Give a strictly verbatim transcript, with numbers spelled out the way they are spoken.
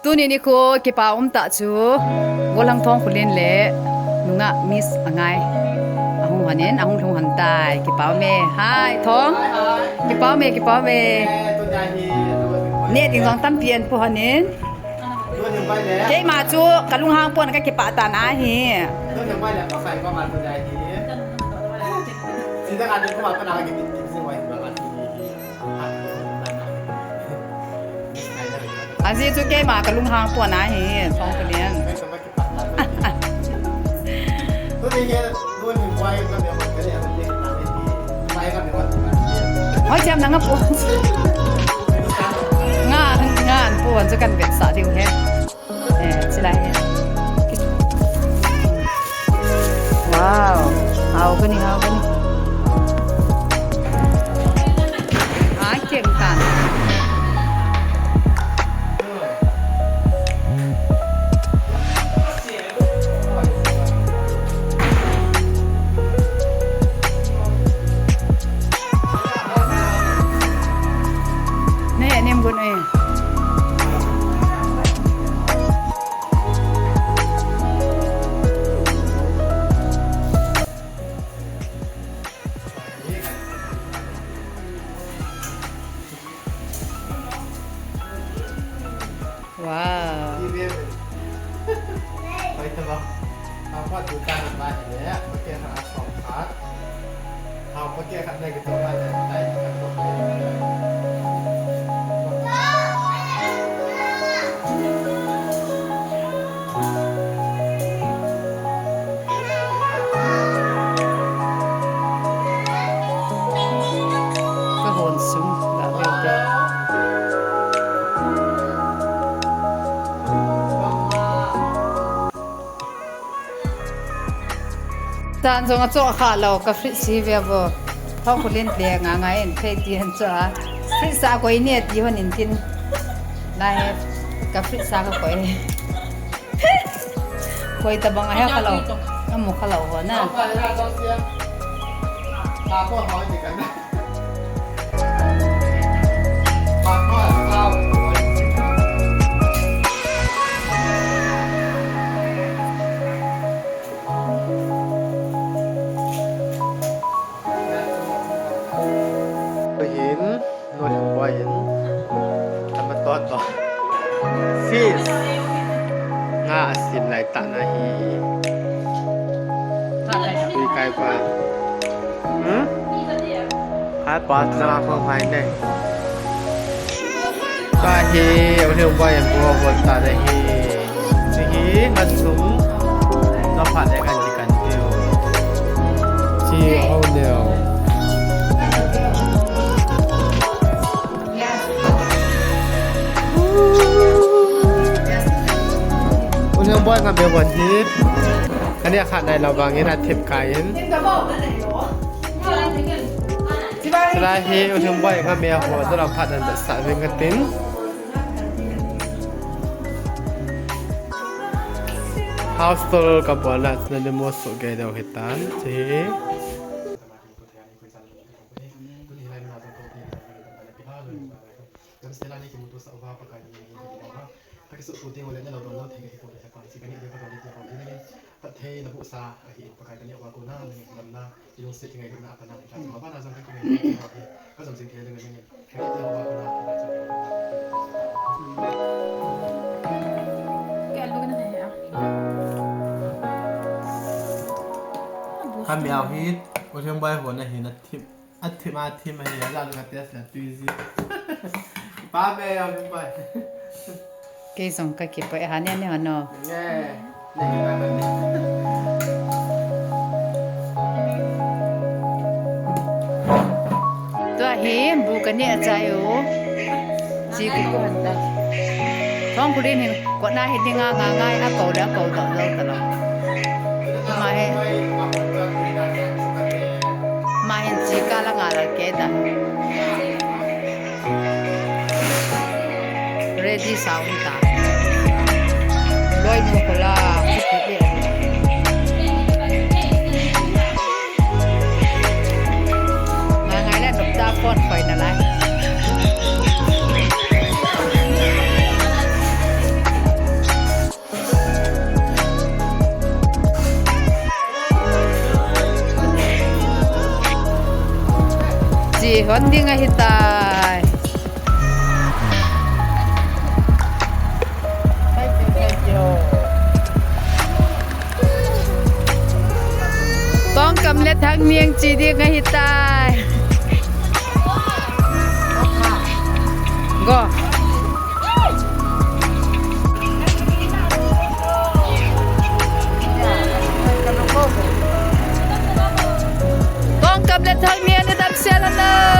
Tuni nikho kipa um tah chu, Golhang Thongkholen le nungah Miss Angai ahung lhung hon in, ahung lhung hon tai. Kipa um e. Hi, Thong. Kipa um e, kipa um e. Neh ding jong tampi ahin pu hon in. Keima chu kalunghang pon, kakipah tah ahi. Ajeh chu keima kalunghang pon ahi, Thongkholen. Hoi, cham na nga pu. Nga, nga pu chu kan vetsah diu ahi. Eh, chilai ahi. Wow. Hao kani, hao kani. Ah, keng tan. Nei, anem gon e. Wow. Ka hon sung, la beu te. Tan jong achoh kha lou, ka fridge hi ve vo. Thongkholen le nga nga in thei ti hen chu a. Fridge a koi ne ti hon in tin. Lai he, ka fridge a ka koi. Koi tabang a he kha lou. Amu kha lou ho na. Hin, nu Lhungboi hin, ama to to. Fish. Nga asim lai tah ahi. Pi kai pa. Hmm? Hai pa na ko hai ne. Ka hi, u Lhungboi hin bu hon ta ahi. Chi hi, nga sum. Nga phat le kan chi kan tiu. Chi ho leo. U Lhungboi nga be hon hi. Kani a khat nai lou vangin athip kai in. Chulai hi u Lhungboi nga me ho, dolam phat nan da sa ving katin. House tour ka bol na, na demo so ge deu hitan. Chi hi. Ka kisu tu te ho le na lo don lo thei ka hi ko le ka si ka ni de ka don le ti ho le na nge. Phatthei na bu sa ka hi Pakai ka ni wa ko na nge lam na ilung se ki ngai na ka na ka ma ba na jong ka ki ngai na ka jong jing thei le nge. Ka ni de wa ko na ka jong. Ka lu ka na ya. Ka miao hi, u Lhungboi ho na hi na thip. Athim, athim, ahi, aja ka test la, tui ji. Pa me, ya, pa. Kei jong ka kipah e, ha, ne, ne, ha, no. Ne, ne, ne, ne. Tua hi, bu ka ne a chai u. Chi ki ko han ta. Thongkholen hin kona hi dinga nga ngai a ko le a ko do do ta lo. Ma hi. Ma hin chi ka la nga la ke ta. Ready sa um ta. Loi nu ko la. Nga ngai le nop ta phone khoi na lai. Pan ding ahitai. Tongkam le Thangniang che ding ahitai. Go. Tongkam le Thangniang ni damsel na.